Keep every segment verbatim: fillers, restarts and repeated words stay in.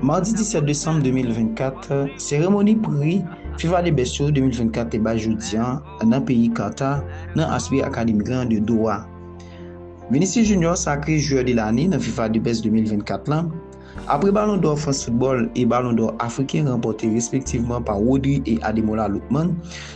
Madi disèt desanm de mil vennkat, seremoni pri FIFA The Best yo de mil vennkat te bay jodi a nan peyi Qatar, nan Asri Academy Grand de Doha. Vinicius Junior sakre jwè de lane nan FIFA The Best de mil vennkat lan. Apre Ballon d'Or France Football e Ballon d'Or afriken ranpòte respektivman pa Rodri e Ademola Lookman,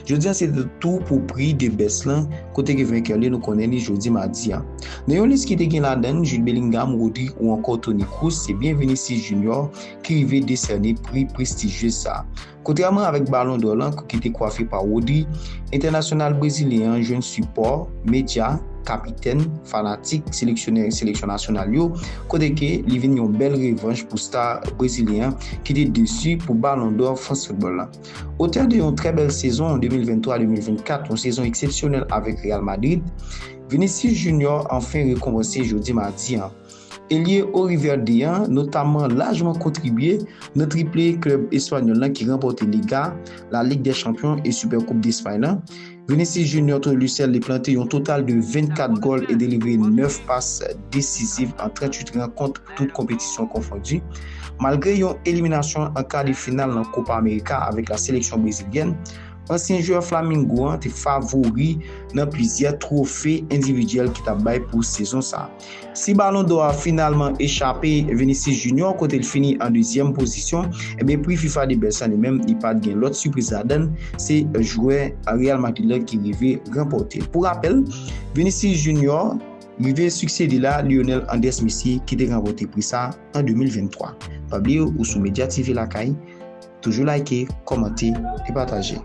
jodi a se tou pou pri The Best lan, kote ke venkè li nou konnen li jodi madi a. Nan yon lis ki te gen ladan l Jude Bellingham, Rodri ou ankò Toni Kroos, se byen Vinicius Junior ki rive desène pri prestijye sa. Kontrèman avèk Ballon d'Or lan ki te kwafe pa Rodri, entènasyonal brezilyen an jwenn sipò medya, kapitèn, fanatik, seleksyonè seleksyon nasyonal yo, kote ke li vin yon bèl revanch pou star brezilyen an ki te desi pou Ballon d'Or France Football lan. Otè de yon trè bèl sezon de mil venntwa de mil vennkat, yon sezon eksepsyonèl avèk Real Madrid, Vinicius Junior anfen rekonpanse jodi madi an. Elye Oriverdean notamman lajman kontribye nan triple klèb espanyòl lan ki ranpòte Liga, La Ligue des Champions e Supercoupe d'Espagne lan. Vinicius Junior Tolusel li plante yon total de vennkat gòl e delivre nèf pas desiziv an tranntuit rankont, tout konpetisyon konfondi. Malgre yon eliminasyon an ka de final nan Copa America avèk la seleksyon brezilyèn, ansyen jwè Flamingo an te favori nan plizyè twofe endividyèl ki t ap bay pou sezon sa. Si Ballon d'Or a finalman echape Vinicius Junior kote l fini an dezyèm pozisyon, ebyen pri FIFA The Best sa li menm li pa t gen lòt sipriz ladan l, se jwè Real Madrid la ki rive ranpòte l. Pou rapèl, Vinicius Junior rive siksede la Lionel Andrés Messi ki te ranpòte pri sa an de mil venntwa. Pa bliye ou sou Media T V lakay, toujou like, kòmante e pataje.